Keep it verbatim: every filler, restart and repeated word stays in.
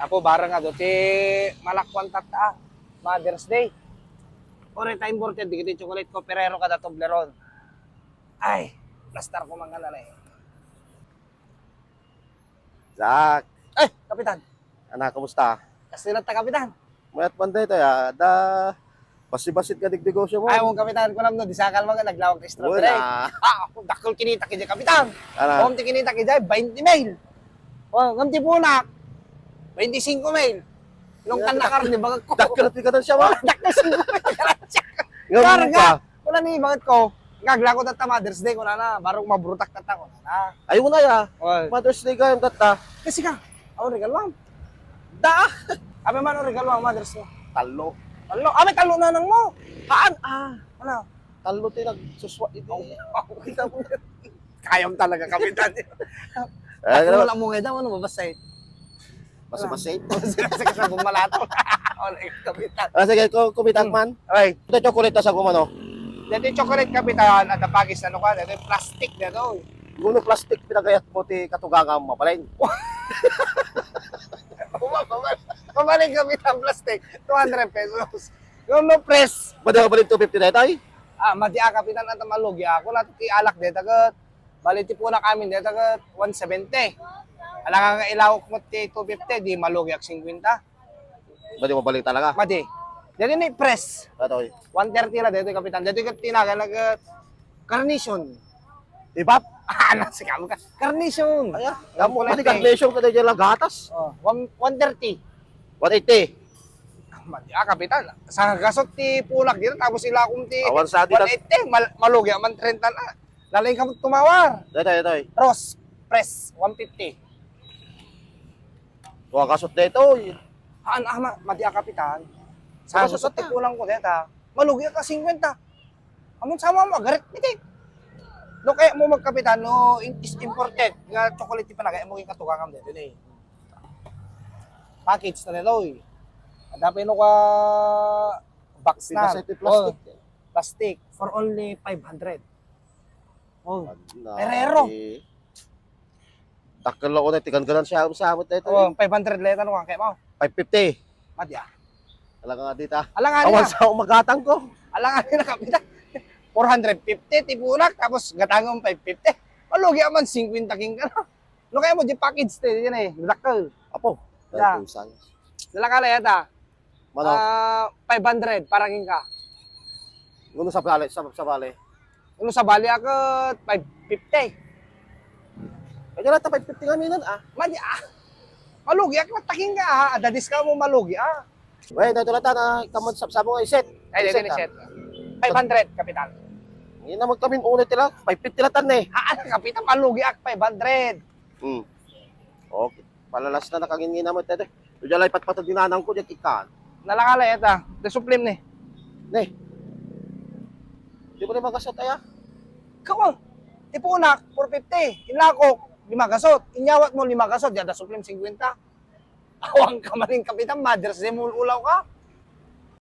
Apo, bareng adu ti malakuan tatta, ah. Mother's Day. Uray ta imported dagiti chocolate ko, Ferrero kada Toblerone. Ay, plastar ko man nga nanay. Zach. Ay, Kapitan. Ana, kumusta? Kasta latta, Kapitan. Mayat man daytoy, ah. Da, basi-basit ka dig negosyo mo. Ay, mong Kapitan, kunam no, di sakal mga naglawag ka strawberry. Wala. Ah, dakkel kinita kay Kapitan. Ana? Kung ti kinita kay bainte mil. Oh, ngem ti punak, bainte singko mil. Nung tan nakarni, bagat ko. Dakkel ti ganansya, wa? Dakkel singko mil ganansya. Ngem karga. Kuna ni, bagat ko. Nga, aglaw ko tatta Mother's Day, kunana, barok mabrutak tatta, kunana. Ay, una ya. Oy. Mother's Day ka, yung tatta. Kasi ka, awan regaluam. Da! Abi man ang regaluam, Mother's Day. Tallo. Tallo? Abi, tallo nanang mo. Haan, ah. Ano? Tallo ti nagsuswa iti. Oh, kita mo. Kayam talaga, Kapitan. Eh, Ako ano? Wala mo nga daw, ano, mabasa eh. Basta, basta. Basta ka sa bumalato. Wala yung Kapitan. Ah, sige, ku-, kumitak Hmm. man. Ay. Ito chocolate sa gumano. Dito yung chocolate, Kapitan, at ang bagis, ano ka, dito yung plastic na to. Guno plastic pinagayat mo ti katugangan mabalin. Mabalin, Kapitan, plastic. Two hundred pesos. Yung no press. Madi mabalin two fifty na ito, ay? Ah, madi, ah, Kapitan, at malugi ako. Nato ti alak dito, kat Bali, ti punak amin dayta ket one seventy. Alangan nga ilawok mo ti two fifty, di malugi ak singkwenta. Madi mabalin talaga. Madi. Daytoy ni press. Atoy. One thirty la daytoy, Kapitan. Daytoy ket tinagan na ket carnation. Ibap? Ano si kamo ka? Carnation. Ay, ah, kamo Kulay pink. Carnation ka daytoy la gatas. Oh, one, one thirty. One eighty. Ah, madi, ah, Kapitan. Sa gasot ti punak dito, tapos ilakom ti Awan sa di one eighty. Mal-, malugi man trenta na. Lalay ka tumawar. Daytoy, daytoy. Ross, press, one fifty. Tua kasot daytoy. Haan, ah, ma-, madi a, Kapitan. Sa Tua kasot susot ti ta. Kulang ko deta. Malugi ka singkwenta. Amon sama mo, agarit, bitik. No, kaya mo magkapitan, no, in-, is imported nga chocolate ti panagay mo yung katugangam dito, eh. Package na nito, eh. Ada pa yun ka box na. Pinasa iti plastic. Oh, plastic for only five hundred. Oh, Ferrero. Dakkel la unay ti gangganansiam sa amin daytoy. Oh, five hundred la ita, no, kaya mo? Five fifty. Madi, ah. Alangan nga dita. Alangan nga. Awan sa umagatang ko. Alangan nga, Kapitan. Four hundred fifty, ti punak, tapos gatangom five fifty. Malugi aman, singkwenta king ka, no? No, kaya mo, di package ti, yan eh, dakkel. Apo. Ya. Daytoy sang. Dala ka la yata. Mano? Ah, five hundred, para king ka. Uno sa bali, sa, sa bali. Uno sa bali, ako, five fifty. Ay, kaya ta five fifty nga minan, ah. Madi, ah. Malugi, ako, taking ka, ah. Ada discount mo, malugi, ah. Weh, dahil tulatan, ah, kamon sab-, sabo nga iset. Ay, dito Iset, ni ah. Set. Five hundred, Kapitan. Hindi naman kami unit nila, five fifty lang tan, eh. Ah, ano, Kapitan, malugi, ak, five hundred. Hmm. Okay. Palalas na nakangin-ngin naman, tete. Diyan lang ipatpatag ni nanang ko, diyan ikan. Nalakala yata. The Supreme ni. Ne. Di mo rin magasot, aya? Kawa. Ti punak, four fifty. Inlakok, lima gasot. Inyawat mo, lima gasot. Diyan, The Supreme, singkwenta. Awang ka maning Kapitan, Mother's Day mo ulaw ka.